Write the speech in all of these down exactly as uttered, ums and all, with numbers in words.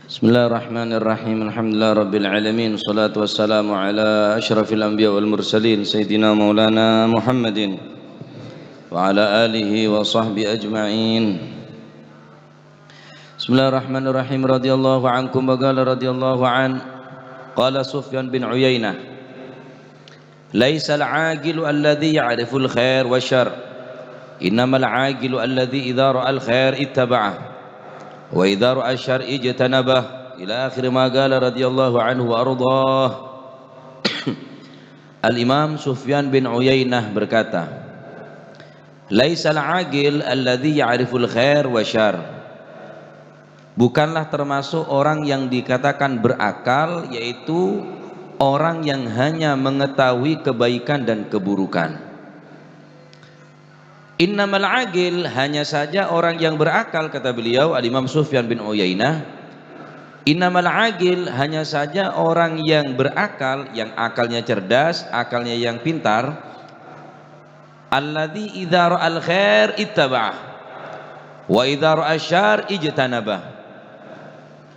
Bismillahirrahmanirrahim. Alhamdulillahirabbil alamin. Shalatu wassalamu ala asyrafil anbiya wal mursalin, Sayyidina Maulana Muhammadin wa ala alihi wa sahbihi ajma'in. Bismillahirrahmanirrahim. Radhiyallahu ankum wa qala radhiyallahu an. Qala Sufyan bin Uyainah, "Laisal aqilu alladzi ya'riful khair wa syarr. Innamal aqilu alladzi idza ra'al khair ittaba'ah. Wa idza ra'a syarr ijtanabah." Ila akhir ma qala radhiyallahu anhu wa ardhah. Al-Imam Sufyan bin Uyainah berkata, "Laisal aqil alladzi ya'riful khair wa syarr." Bukanlah termasuk orang yang dikatakan berakal, yaitu orang yang hanya mengetahui kebaikan dan keburukan. "Innamal aqil", hanya saja orang yang berakal, kata beliau, Al-Imam Sufyan bin Uyainah. "Innamal aqil", hanya saja orang yang berakal, yang akalnya cerdas, akalnya yang pintar. "Alladzi idza ra'al khair ittaba'ah, wa idza ra'a syarr ijtanabah."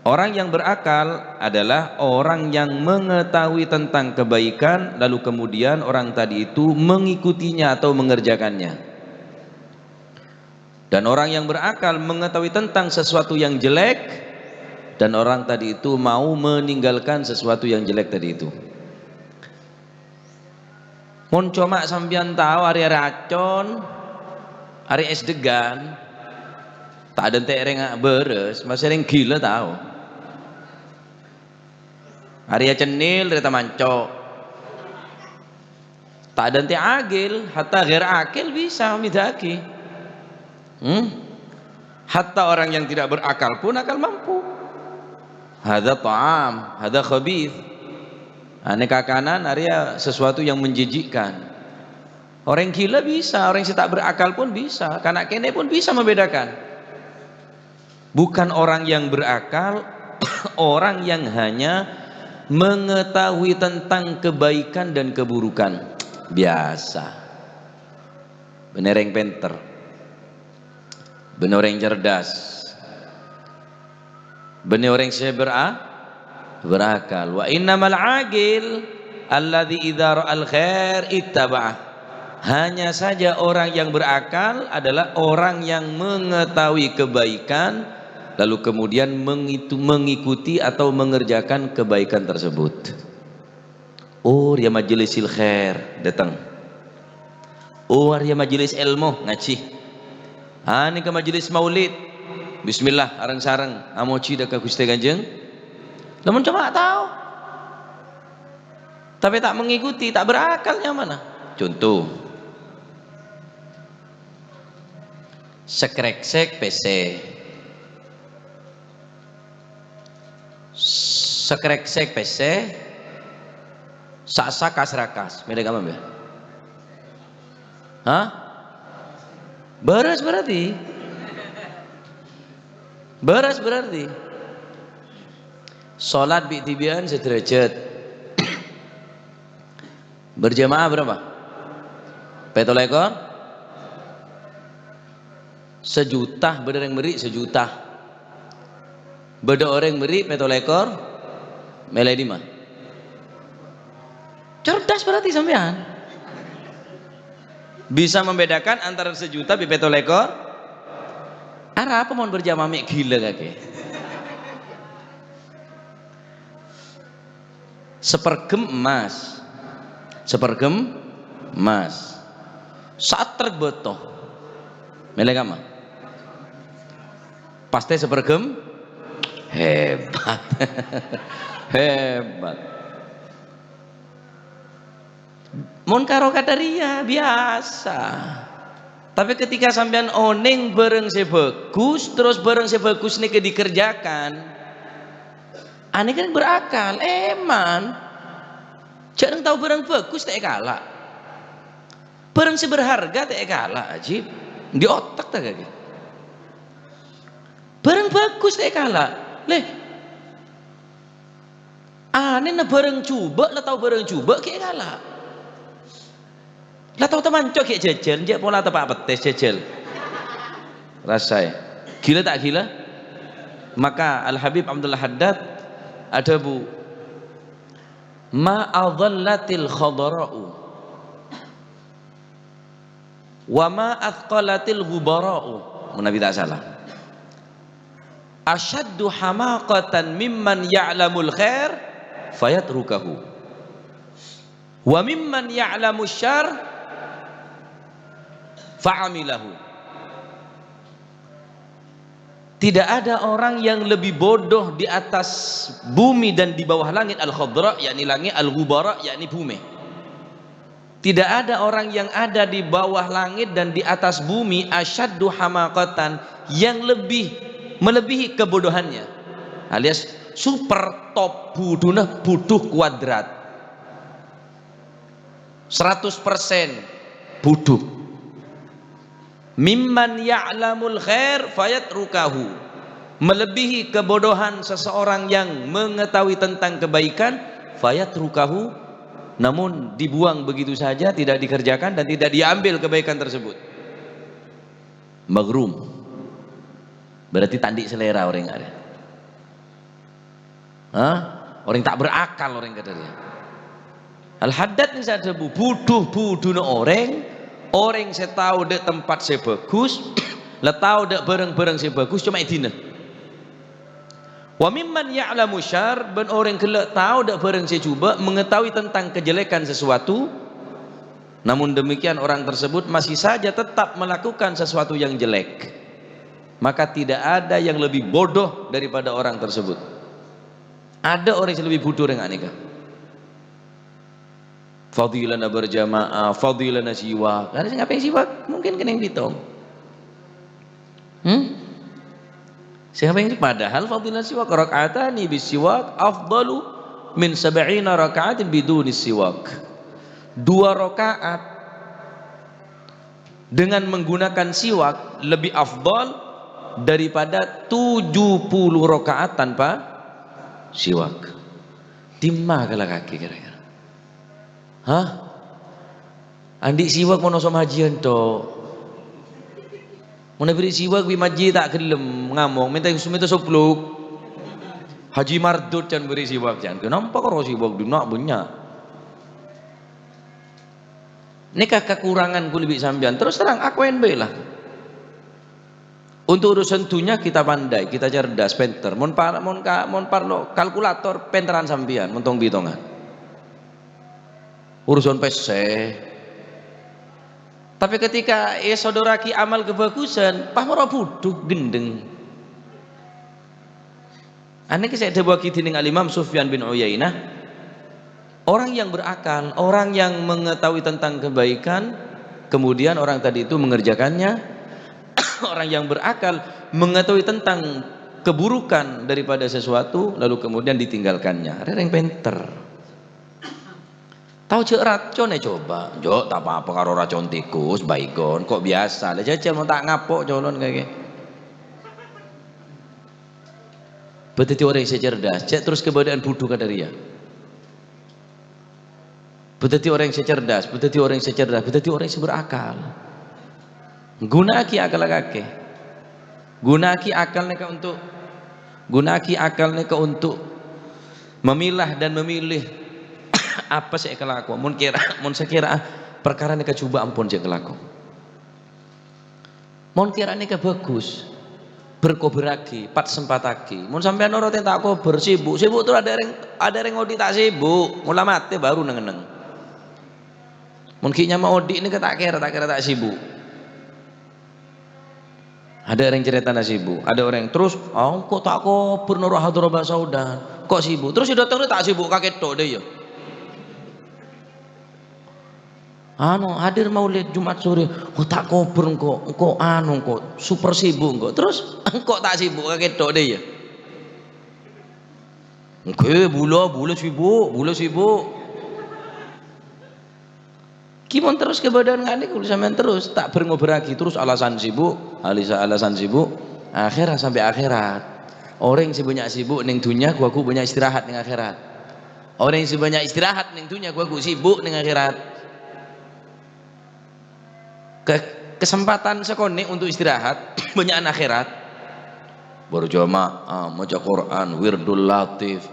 Orang yang berakal adalah orang yang mengetahui tentang kebaikan, lalu kemudian orang tadi itu mengikutinya atau mengerjakannya. Dan orang yang berakal mengetahui tentang sesuatu yang jelek, dan orang tadi itu mau meninggalkan sesuatu yang jelek tadi itu. Mon coma sampèyan tao arè racon, arè es degan, ta' dântè' rèng bârâs, masè rèng ghilâ tao. Arè cennil, arè tamanco'. Ta' dântè' aqil, hatta ghair aqil bisa mèdhâ'aghi. Hmm? Hatta orang yang tidak berakal pun akal mampu. Hadza ta'am, hadza khabith. Ane kakanan arèya sesuatu yang menjijikkan. Orang gila bisa, orang yang tak berakal pun bisa, kanak kene pun bisa membedakan. Bukan orang yang berakal, orang yang hanya mengetahui tentang kebaikan dan keburukan. Biasa. Bânnè rèng pènter. Bânnè orèng cerdas. Bânnè orèng sè bera-, berakal. "Wa innamal aqil alladzi idza ra'al khair ittaba'ah." Hanya saja orang yang berakal adalah orang yang mengetahui kebaikan, lalu kemudian mengitu-, mengikuti atau mengerjakan kebaikan tersebut. Oh, arèya majelisil khair, dâteng. Oh, arèya majelis ilmu, ngajhi. Ah, nèka majelis maulid. Bismillah, areng-sareng, amojhi dâ' ka Ghustè Kanjeng. Lamon coma tao. Tapè ta' mengikuti, ta' berakal nyamana. Conto. Sakrèksèk pèssè. Sakrèksèk pèssè, sa'-, sarakas-rakas. Mèlè kamma, Mbah? Hah? Bârâs berarti. Bârâs berarti. Salat bi' dhibi'ân sadhârâjât. Berjamaah berapa? Pètto lèkor? Sajuta, bâdâ orèng mèrri' sajuta. Bâdâ orèng mèrri' pètto lèkor, mèlè dimma? Cerdas berarti sampèyan. Bisa membedakan antara sajuta bi' pètto lèkor. Arapa mon berjamaah mè' ghilâ kakè? Saperghem emmas. Saperghem emmas. Satrèk bâto. Mèlè kamma? Pastè saperghem? Hebat. Hebat. Mon karo kadhâriyâ, biasa. Tapè ketika sampèyan onèng bârâng sè bhâghus, terros bârâng sè bhâghus nèka dikerjakan, anèka kan berakal, èman. Jhâ' rèng tao bârâng bhâghus ta' èkala'. Bârâng sè berharga ta' èkala', ajib. Dhi otak ta' kakè? Bârâng bhâghus ta' èkala'. Lè, anèna bârâng jhubâ', la tao bârâng jhubâ' ghi' èkala'. La tao tamanco' ghi' jhâjhâl, jhâ' pola teppa' pettès jhâjhâl. Rasaè. Ghilâ ta' ghilâ? Maka Al-Habib Abdullah Haddad adhâbu, "Ma adhallatil khadra'u, wa ma athqalatil ghubara'u." Menawi ta' sala. "Asyaddu hamaqatan mimman ya'lamul khair fayatrukahu. Wa mimman ya'lamus syarr fa'amilahu." Tidak ada orang yang lebih bodoh di atas bumi dan di bawah langit, al-khadra, yakni langit, al-ghubara, yakni bumi. Tidak ada orang yang ada di bawah langit dan di atas bumi, asyaddu hamaqatan, yang lebih, melebihi kebodohannya, alias super top budhuna budhu kuadrat. Seratus persen budhu. "Mimman ya'lamul khair fayatrukahu." Melebihi kebodohan seseorang yang mengetahui tentang kebaikan, fayatrukahu, namun dibuang begitu saja, tidak dikerjakan dan tidak diambil kebaikan tersebut. Maghrum. Berarti ta' andi' selera orèng arè. Hah? Orèng ta' berakal orèng kadhâriyâ. Al-Haddad nèka sè adhâbu, budhu-budhuna orèng, orèng sè tao dâ' tempat sè bhâghus, la tao dâ' bhârâng-bhârâng sè bhâghus, coma èdina. "Wa mimman ya'lamu syarr," bân orèng ghellâ' tao dâ' bhârâng sè jhubâ', mengetahui tentang kejelekan sesuatu, namun demikian orang tersebut masih saja tetap melakukan sesuatu yang jelek. Maka tidak ada yang lebih bodoh daripada orang tersebut. Adâ' orèng sè lebbi budhu rèng ghânèka. Fadilana berjamaah, fadilana siwak. Karena sè ngabhângè siwak mungkin kenning pitong. Hmm? Sè ngabhângè, padahal fadilana siwak, raka'atani bis siwak afdalu min sab'ina raka'atin biduni siwak. Dua rakaat dengan menggunakan siwak lebih afdal daripada tujuh puluh rakaat tanpa siwak. Dimma kalakaghi kira-kira? Hah? Andi' siwak mon osom hajiyân, Cok. Mon abhiri siwak bi' majji ta' ghellem ngamong, mènta, mènta sobluk. Haji Mardut can bhiri siwak, can. Kenapa karo siwak dinna' bânnya'? Nèka kakurangan kulâ bi' sampèyan. Terus terang, akowèn bhâi la. Untuk urusan dunya kita pandai, kita cerdas, pènter. Mon par-, mon ka-, mon parlo kalkulator, pènterran sampèyan, mon tong-bitongan. Urusan pèssè. Tapè ketika èsodorraghi amal kabhâghusân, pas mara budhu, ghendheng. Anèka sè èdhâbuwaghi dènèng Al-Imam Sufyan bin Uyainah, orang yang berakal, orang yang mengetahui tentang kebaikan, kemudian orang tadi itu mengerjakannya, orang yang berakal mengetahui tentang keburukan daripada sesuatu, lalu kemudian ditinggalkannya. Arèya orèng pènter. Tao jhâ' racon, è, coba. Jhâ' ta' pa-apa karo racon tikus, baygon, ko' biyasa. La jhâjhâl mon ta' ngapo' colon kakè. Bâdâddhi orèng sè cerdas, cè' terros kabâdâ'ân budhu kadhâriyâ. Bâdâddhi orèng sè cerdas, bâdâddhi orèng sè cerdas, bâdâddhi orèng sè berakal. Ghuna'aghi akal kakè. Ghuna'aghi akal nèka untuk, ghuna'aghi akal nèka untuk memilah dan memilih apa sè èkalako. Mon kèra, mon sakèra parkara nèka jhubâ' ampon sè èkalako. Mon kèra nèka bhâghus, berkobarraghi, pat-sempattaghi. Mon sampèyan noro'è ta' kobâr, sibuk, sibuk terros adâ' rèng, adâ' rèng odi' ta' sibuk, mola matè baru neng-enneng. Mon ghi' nyama odi' nèka ta' kèra, ta' kèra ta' sibuk. Adâ' rèng carètana sibuk, adâ' orèng terros, "Ah, engko' ta' kobâr noro' hadara bhâsa Odan, ko' sibuk." Terros sè dâteng rèya ta' sibuk, kakè tok dâ' iyâ. Anu, hadir maulid Jumat sore, "Oh, ta' kobâr engko', engko' anu engko', super sibuk engko'." Terros engko' ta' sibuk, kakè tok dâ' iyâ. Ngghi, bulâ, bulâ sibuk, bulâ sibuk. Ghi' mon terros kabâdâ'ân nganèka, sampèyan terros ta' bâr-ngobârraghi, terros alasan sibuk, alisa-, alasan sibuk, akhèrat sampè' akhèrat. Orèng sè bânnya' sibuk neng dhunnya, ghu-, ghu bânnya' istirahat neng akhèrat. Orèng sè bânnya' istirahat neng dhunnya, ghu-, ghu sibuk neng akhèrat. Ke-, kesempatan sakonè' untuk istirahat, bânnya'an akhèrat. Berjamaah, maca Qur'an, wirdul latif,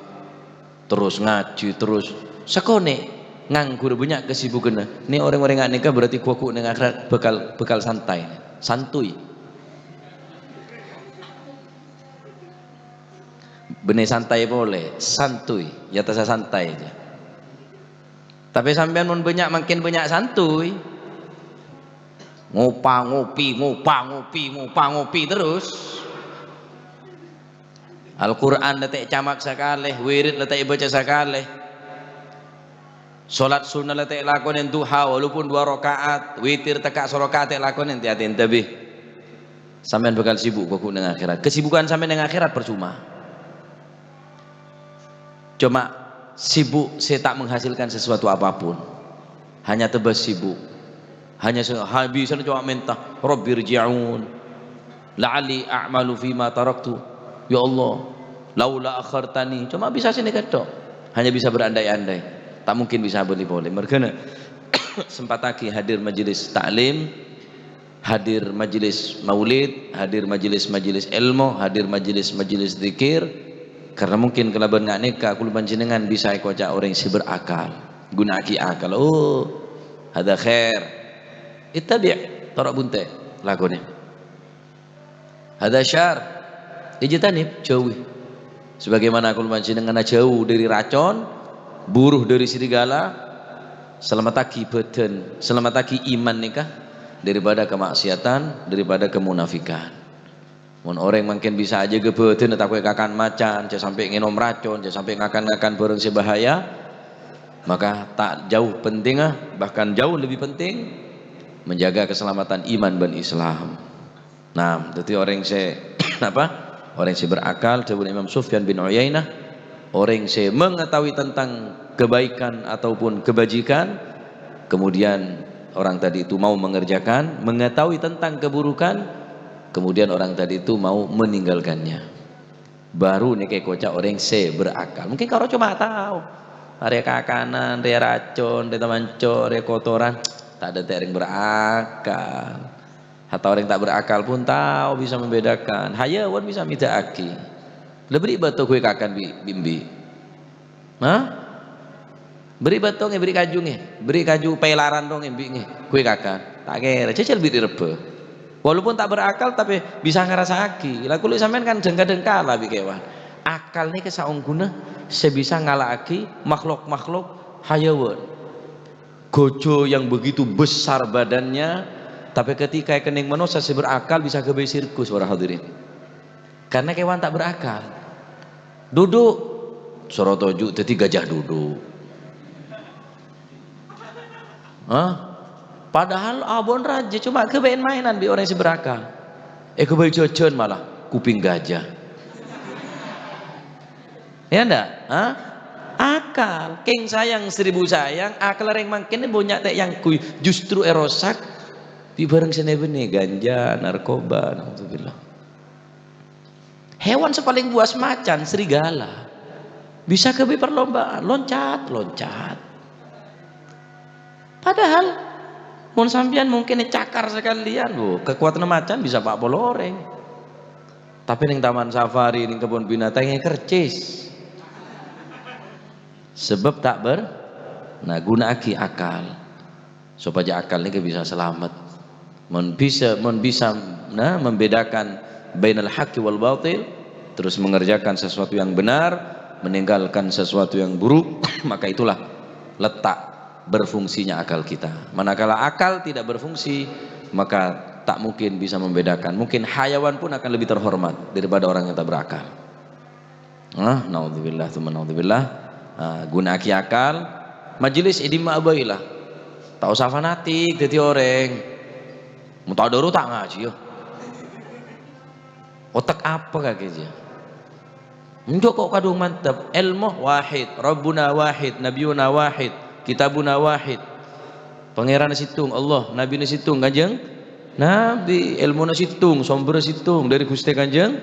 terus ngajhi, terus sakonè' nganggur bânnya' kesibukanna. Nè orèng-orèng nèka berarti ghuwâ-ghuwâ neng akhèrat bhâkal, bhâkal santai, santuy. Bânnè santai polè, santuy, ya ta' santai aja. Tapè sampèyan mon bânnya', mangkèn bânnya' santuy. Ngopa-ngopi, ngopa-ngopi, ngopa-ngopi terus. Al-Qur'an la ta' ècamak sakalè, wirid la ta' èbâca sakalè. Salat sunnah la ta' èlakonè duha, walaupun dua rakaat, witir tekka' sarakaat ta' èlakonè, hati-hati, tabib. Sampèyan bhâkal sibuk ghuwâ-ghuwâ neng akhèrat. Kesibukan sampèyan neng akhèrat percuma. Coma sibuk sè ta' menghasilkan sesuatu apapun. Hanya tebas sibuk. Hanya se-, ha-, bisana coma mènta, "Rabbirji'un, la'alli a'malu fima taraktu." "Ya Allah, laula akhartani." Coma bisa sè nèka tok. Hanya bisa berandai-andai. Ta' mungkin bisa abâli polè. Mergana, sempataghi hadir majelis ta'lim, hadir majelis maulid, hadir majelis-majelis èlmo, hadir majelis-majelis dzikir. Karena mungkin kalabân nga' nèka kaulâ panjhennengngan bisa èkoca' orèng sè berakal. Ghuna'aghi akal. Oh, hadza khair. Ittabi', toro' bunte', lakonè. Hadza syarr. Ijtanib, jauhi. Sebagaimana kaulâ panjhennengngan jauh dari racun, buruh dari serigala, salamettaghi bhâdhân, salamettaghi iman nèka daripada kemaksiatan, daripada kemunafikan. Mon orèng mangkèn bisa ajâgâ bhâdhânna tako' èkakan macan, jhâ' sampè' ngènom racun, jhâ' sampè' ngakan-ngakan bhârâng sè bahaya, maka ta' jauh pentingnga, bahkan jauh lebih penting menjaga keselamatan iman bân Islam. Nah, dhâddhi orèng sè, napa? Orèng sè berakal, dhâbuna Imam Sufyan bin Uyainah, orèng sè mengetahui tentang kebaikan ataupun kebajikan, kemudian orang tadi itu mau mengerjakan, mengetahui tentang keburukan, kemudian orang tadi itu mau meninggalkannya. Baru nèka èkoca' orèng sè berakal. Mungkin karo coma tao. Arèya kakanan, arèya racun, arèya tamanco, arèya kotoran. Ta' dhâddhi orèng berakal. Hatta orèng ta' berakal pun tao bisa membedakan. Hayawan bisa mèda'aghi. Lè bâri' bâto ghuwâ èkakan bi', bi' embi'. Hah? Bâri' bâto ngè, bâri' kaju ngè, bâri' kaju pèlaran to ngè, embi' ngè, ghuwâ èkakan. Ta' kèra, jhâjhâl bi' direbbhâ. Walaupun ta' berakal, tapè bisa ngarasa'aghi. Lah, kulâ sampèyan kan dhâng-kadhâng kala bi' kèwan. Akal nèka saongghuna sè bisa ngala'aghi makhluk-makhluk hayawan. Gajah yang begitu besar badannya, tapè ketika èkennèng manossa sè berakal bisa ghâbây sirkus, para hadirin. Karena kèwan ta' berakal. Duduk, soro toju' dhâddhi gajah duduk. Hah? Padahal abon rajâ, coma ghâbây maènan bi' orèng sè berakal. Èghâbây jhâjhân malah, kuping gajah. Ya ndak? Hah? Akal, kèng sayang seribu sayang, akal orèng mangkèn bânnya' ta' èangghuy, justru èrosak bi' bhârâng sè nè-bânnè, ganja, narkoba, naudzubillah. Hewan sè palèng buas macan, serigala. Bisa ghâbây perlombaan, loncat, loncat. Padahal, mon sampèyan mungkin ècakar sakalèyan, wo, kakowadhânna macan bisa pa' polo orèng. Tapè neng taman safari, neng kebun binatang, èkercis. Sebab ta' ber-, nah, ghuna'aghi akal. Sopajâ akal nèka bisa salamet. Mon bisa, mon bisa, nah, membedakan bainal haqqi wal batil, terus mengerjakan sesuatu yang benar, meninggalkan sesuatu yang buruk, maka itulah letak berfungsinya akal kita. Manakala akal tidak berfungsi, maka tak mungkin bisa membedakan. Mungkin hayawan pun akan lebih terhormat daripada orang yang tak berakal. Ah, naudzubillah, tsumma naudzubillah. Ah, ghuna'aghi akal. Majelis è dimma'a bhâi la. Ta' osa fanatik dhâddhi orèng. Mon ta' dhâru ta' ngajhi, yâ. Otak apa kakè, yâ? Enjâ' kok kadhung mantep. Èlmo wahid, Rabbuna wahid, Nabiyuna wahid, Kitabuna wahid. Pangèranna sèttong, Allah, Nabina sèttong, Kanjeng Nabi, èlmona sèttong, sombherra sèttong, dhâri Ghustè Kanjeng.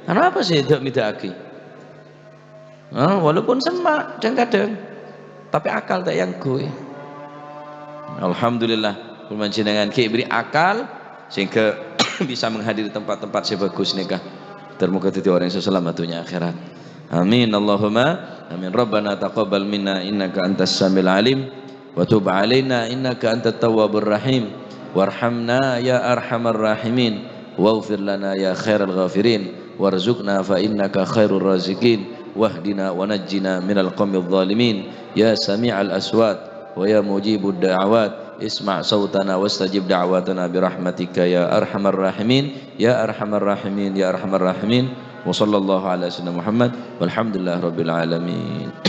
Anapa sè dâ'-, mèdâ'aghi? Hah, walaupun semma', dhâng-kadhâng. Tapè akal ta' èangghuy. Alhamdulillah, kaulâ panjhennengngan ghi' èbherri' akal, sehingga bisa menghadiri tempat-tempat sè bhâghus nèka. Muga-muga dhâddhi orèng sè salamet dhunnya akhèrat. Amin, Allahumma amin. Rabbana taqabbal minna innaka antas samiul alim, wa tub alaina innaka antat tawwabur rahim, warhamna ya arhamar rahimin, waghfir lana ya khairal ghafirin, warzuqna fa innaka khairur raziqin, wahdina wa najjina minal qaumidh dhalimin, ya sami'al aswat, wa ya mujibud da'awat, isma' sautana wastajib da'watana bi rahmatika ya arhamar rahimin, ya arhamar rahimin, ya arhamar rahimin. Wa sallallahu ala sayyidina Muhammad, walhamdulillahi rabbil alamin.